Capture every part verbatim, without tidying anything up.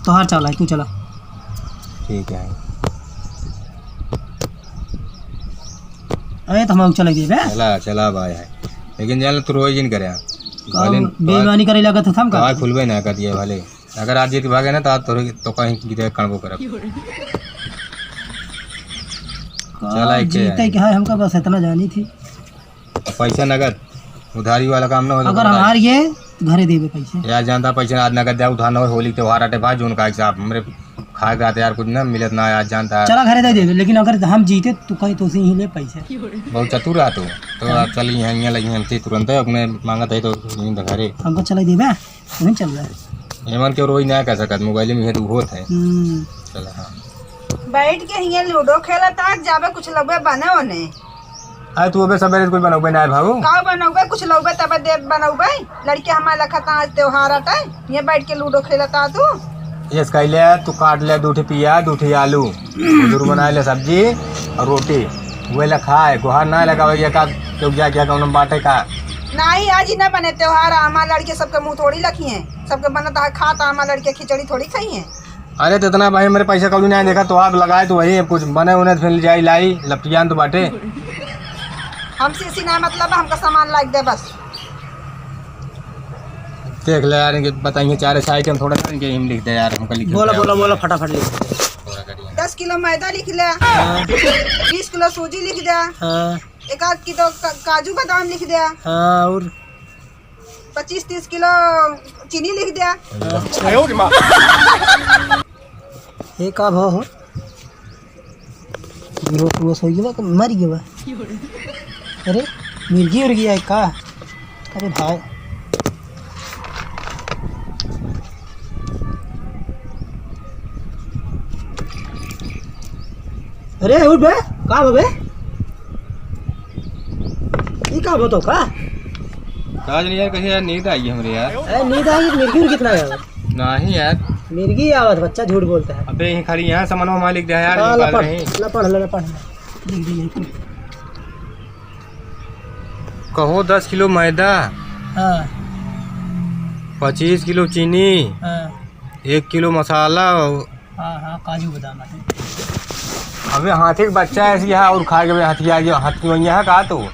तोहार चाला है, तू चला। ठीक है। अरे, तो हम चला गए बे। चला, चला भाई है। लेकिन जान ले, तू रोई जिन करे। का भले बेईमानी करे लगा था, हम का? का खुलबे ना कर दिए भले। अगर आज जीत भागे ना, तो आज तोरे, तो कहीं की जगह कणबो करब। का चला, एक जीते के है, हमका बस इतना जानी थी। पैसा नगद, उधारी वाला काम ना हो। अगर हमार ये, तो घरे देबे पैसे। यार जानता पैसा आज नगद दे, उधार ना हो, होली त्योहार आटे भाई, जोन का हिसाब हमरे खाए का यार कुछ ना मिलत ना, आज जानता है। चला घरे दे देबे, लेकिन अगर हम जीते तो कहीं तो से ही ले पैसे। बहुत चतुर रहा तू। तो हाँ। आप चल यहाँ, यहाँ लगी हमसे तुरंत है, अपने मांगत है तो यहीं घरे। हमको चला देबे। वहीं चल रहा है। एमन के रोई ना कर सकत, मोबाइल में ये तो होत है। हम्म। चला, हाँ। बैठ के हियाँ लूडो खेलत आ, जाबे कुछ लउबे बने ओने। अरे तू अबे सबेरे कुछ बनउबे ना है भाऊ। का बनउबे, कुछ लउबे तबे दे बनउबे। लड़के हमारे लखत आज त्योहार अटे, ये बैठ के लूडो खेलत आ तू। ये कैले तू काट ले दू ठे पियाज, दू ठे आलू, भुजुर बना ले सब्जी और रोटी, वे ले खाए, गोहार ना लगावे ये का, क्यों जा क्या कौन बाटे का। नाही, आज ही ना बने त्योहार, हमार लड़के सबके मुंह थोड़ी लखी हैं, सबके बनत है खात, हमार लड़के खिचड़ी थोड़ी खाई हैं। अरे तो इतना भाई मेरे पैसा कौड़ी नहीं देखा, तो आप लगाए तो वही कुछ बने उन्हें फिर जाई लाई लपटियान तो बाटे। हमसे इसी ना मतलब, हमका सामान लाग दे बस। देख ले यार, इनके बताइए चार ऐसा आइटम थोड़ा सा इनके हम लिख दे यार, हमका लिख बोला, दे। बोला, बोला, फटाफट लिख दे। थोड़ा करिए। दस किलो मैदा लिख ले। हाँ। बीस किलो सूजी लिख दे। हाँ। एक आध किलो का-, काजू बादाम लिख दे। हाँ, और? पच्चीस तीस किलो चीनी लिख दे। हाँ। ये का भाव हो? बेहोश उहोश होइ गवा कि मरि गवा? अरे, मिर्गी उर्गी है का? अरे भाई। अरे, उठ बे, का बा बे? ई का बा तो का? का जानी यार, कहीं यार नींद आई हमरे यार। अरे, नींद आई, मिर्गी उर्गी कितना है? नाही यार। मिर्गी आवत, बच्चा झूठ बोलता है। अबे, यहीं खाली यहाँ सामान वमान लिख दे यार, हाँ, निकाल ला पढ़, रहे हैं। ला पढ़, ला, ला पढ़, लिख दे यहीं पे। कहो दस किलो मैदा, हाँ। पच्चीस किलो चीनी, हाँ। एक किलो मसाला, हाँ, हाँ, काजू बादाम बाटे। अबे हाथी के बच्चा है ऐसी है और खा के बे हथिया गया, हथिया यहाँ का तो।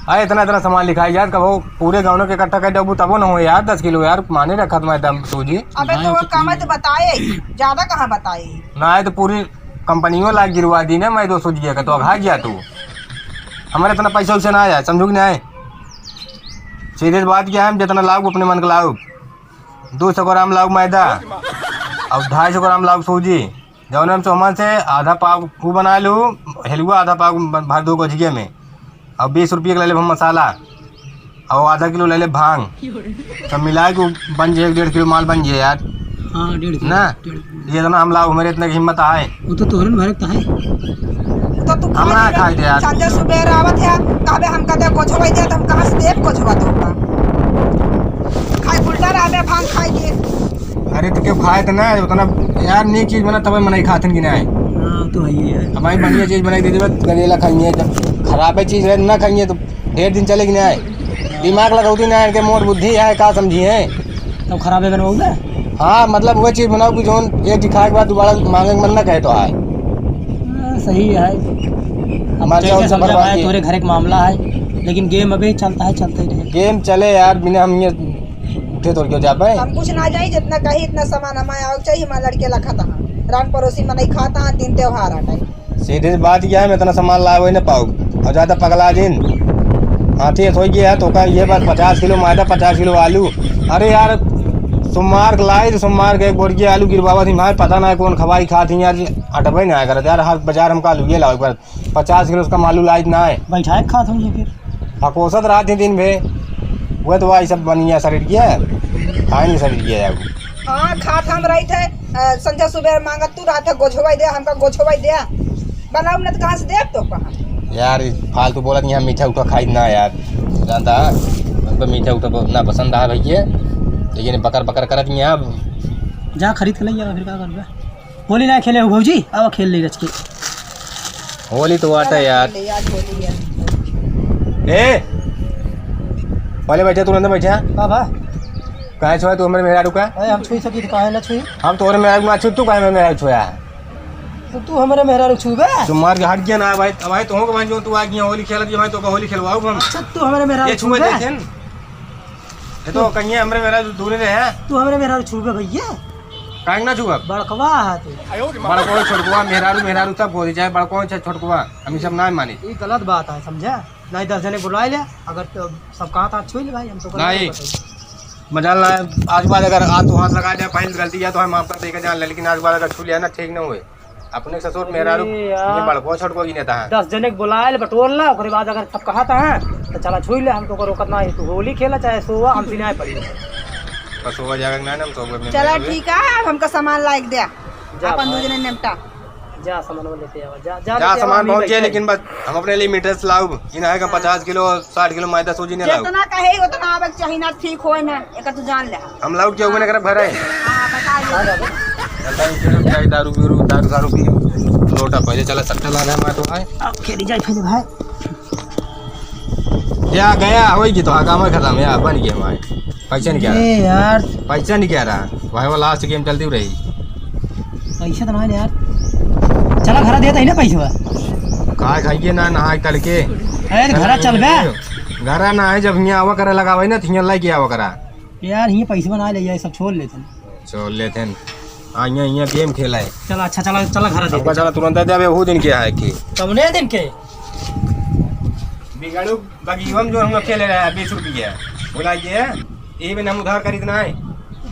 अरे इतना, इतना सामान लिखाई जात, कबो पूरे गाँव के इकट्ठा कर देबू तबो न हो यार, दस किलो यार, माने रखत मैं दम सूजी। अबे तो वो कम है तो बताए, ज्यादा कहाँ बताए? ना है तो पूरी कंपनियों लाग गिरवा दी ना, मैं दो सूजी के तो अघा गया तू। हमारे इतना पैसा उसे ना आया, समझू कि नहीं? सीधे बात क्या है, हम जितना लाओ अपने मन का लाओ। दो सौ ग्राम लाओ मैदा और ढाई सौ ग्राम लाओ सूजी। जौन हम सोमन से आधा पाव ऊ बना लू हलवा, आधा पाव ब-, भर दो गोझिए में, और बीस रुपये के ले लेब हम मसाला, और आधा किलो ले लेब भांग। सब मिला के बन जाए, एक डेढ़ किलो माल बन जाए यार। हाँ, डेढ़ किलो, ना? डेढ़ किलो। ये इतना हम लाओ, हमारे इतने की हिम्मत आए। वो तो तोहरन भरे का है। तो तू हम ना खाए खाए थे यार। संझा सुबेर आवत है, कहबे हम कहते गोझवा दे, तो हम कहाँ से देब गोझवा तो का? खाए उल्टा रहबे भांग खाए के। अरे तो क्यों खाए तो ना, उतना यार नीक चीज बना तबे मनई खातन कि ना। हाँ, तो है ही है। अब भाई बढ़िया चीज बनाई दे देबे, गजेला खाइए, जब खराबे चीज रहे ना खाइए तो ढेर दिन चले कि ना। दिमाग लगौती ना, इनके मोर बुद्धि है, का समझी है? तब खराबे बनवाऊ ना। हाँ, मतलब वह चीज बनाओ कि जौन एक चीज खाए के बाद दोबारा मांगे के मन ना कहे तो आए। हाँ, सही है। अब हमारे जैसे चावल से समझा बर्बाद भाई, किए। तोरे घर एक मामला है, लेकिन गेम अभी चलता है, चलते ही रहे। गेम चले यार, बिना हम ये उठे तोड़ के जा पाए। हम कुछ ना जाई, जितना कही इतना सामान हमारे आओ चाहिए, हमारे लड़के ला खाता हाँ। राम पड़ोसी मनई खाता हाँ, दिन त्योहार आटा। सीधे से बात यह है, मैं इतना सामान लावे ना पाऊ। और ज्यादा पगला जिन। हाथी होई गया है, तो का ये बात पचास किलो मैदा, पचास किलो आलू। अरे यार, सोमवार के लाई तो सोमवार के एक बोरिया आलू गिरवावा थी, मार पता ना कौन खवाई खात ही यार, अटबे ना करत यार, हर बाजार हमका आलू ये लाओ एक बार। पचास किलो उसका मालू लाइत ना है। बैठाए के खात होइए फिर। फकोसत रहत ही दिन भे। वह तो वही सब बनिया शरीर किया है। खाए नहीं शरीर किया है वो। हाँ, खात हम रही थे, अ, संझा सुबह मांगत तू रहत है, गोझवाई दे, हमका गोझवाई दे। बनाऊ न तो कहाँ से देब तो कहाँ? यार, फालतू बोलत यहाँ मीठा उठा खाई ना यार। जानता है? हमको मीठा उठा बहुत ना पसंद आ भैया। लेकिन बकर बकर करत यहाँ अब। जा खरीद के ले आ, फिर का करबे? होली ना खेले हो भौजी, अब खेल ले रच के। होली तो वाटा यार। ले, आज होली है। ए, पहले बैठे, तू अंदर बैठे। का बा? काहे छुआ तू हमरे मेहरारू का? अरे हम छुई सकी तो काहे ना छुई? हम तोरे मेहरारू ना छुई, तू काहे हमरे मेहरारू छुआ है? तो तू हमरे मेहरारू छुबे? तू मार के हट गया ना भाई, अब भाई तोहूँ के भाई जो तू आ गया होली खेलत, जो भाई तो होली खेलवाऊ हम। अच्छा तू हमरे मेहरारू ये छुबे छुबे? देखेन। ये तो कहिए हमरे मेहरारू दूरे रहे हैं। तू हमरे मेहरारू छुबे भैया? काहे ना छुआ? बड़कवा है तू। बड़को छोटकवा मेहरारू, मेहरारू सब बोली, चाहे बड़को चाहे छोटकवा, हम ये सब ना मानी। ये गलत बात है, समझा? नहीं, दस जने बुलाए ले, अगर तो सब कहा था छुई ले भाई, हम तो गलत नहीं। नहीं बताई। मजाल ना, आज बाद अगर आ तू हाथ लगा दे, पहले गलती किया तो हम माफ कर देके जान ले, लेकिन आज बाद अगर छू लिया ना, ठीक ना हुए। अपने ससुर मेहरारू अरे यार। ये बड़को छोटको गिने था। दस जने के बुलाए ले, बटोर ला, ओकरे बाद अगर सब कहा था, तो चला छुई ले, हम तो को रोकत ना है, तू होली खेला चाहे सोवा, हम सिनाए पड़ी। बस सोवा जाएगा ना, हम सोवा अपने चला मेहरारू। ठीक है, अब हमका सामान लाइक दे, जा अपन भाई। दू जने निपटा। जा सामान लेते आवा, जा, जा जा लेते आवा, सामान हम ही पहुँचे, बैठे। लेकिन बस हम अपने लिए मीटर से लाउब, ई ना है कि हाँ। पचास किलो, साठ किलो मैदा सूजी नहीं लाउब। जितना कहे उतना आवे के चाहिए ना, ठीक होए ना, एकर तू जान ले। हम लाउब क्यों ना करब घर है? हाँ, बता दे। चलता है, फिर क्या दारू पी, दारू, दारू पी, लोटा पहले चला, सट्टा ला रहा है, मैं तो आए। अब खेली जाए फिर भाई। या गया, होई की तो हाँ, काम खत्म, या बन गया हमारे। पैसा नहीं क्या ए रहा? यार। पैसा नहीं क्या रहा? भाई वो लास्ट गेम चलती रही। पैसा तो नहीं यार। चला घरा देता ही ना पैसा। खा खाइए ना, नहाए तड़के। अरे तो घरा चल बे। घरा ना है, जब हियाँ आवा करा लगावे ना, तो हियाँ लाइके आवा करा। यार, हियाँ पैसा ना ले जाए, सब छोड़ लेते हैं। छोड़ लेते हैं। हाँ, हियाँ, हियाँ गेम खेला है। चला, अच्छा, चला, चला घरा दे। हमका चला तुरंत दे दे, अबे वो दिन क्या है कि? कौने दिन के? बिगड़ू बगीवा में जो हम लोग खेले रहे हैं, बीस रुपये। भुला गए? यही में हम उधार खरीदना है।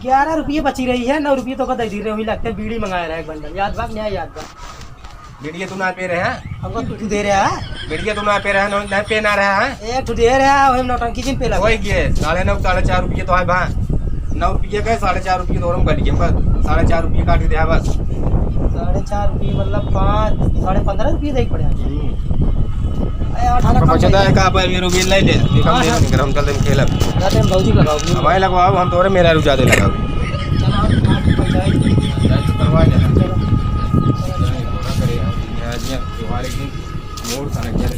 ग्यारह रुपये बची रही है, नौ रुपये तो का दे दी रहे, वही लगते बीड़ी मंगाया रहा एक बंडल। याद बा, नहीं याद बा? बीड़िया तू ना पे रहे है? हमको तू दे रहा है? बीड़िया तू ना पे रहे है, ना, ना पे ना रहा है? एक ठो दे रहा है, वही नौटंकी जिन पे लगा। वही के, साढ़े नौ, साढ़े चार रुपये तो है बा। नौ रुपये का, साढ़े चार रुपये तो और हम काट के, बस साढ़े चार रुपये काट के दे, बस। साढ़े चार रुपये मतलब पाँच, साढ़े पन्द्रह रुपये दे पड़े। हम्म। अरे, आठ आना तो कम बचता कर है, दे। का पर ये रुपये ले ले, ये कम हाँ, दे हाँ। नहीं कर, हम चलते हैं खेलब। जाते हैं भौजी लगाओ। हमारे लगवाओ, हम तोरे मेहरारू ज्यादा लगाओ। चलो, आठ, आठ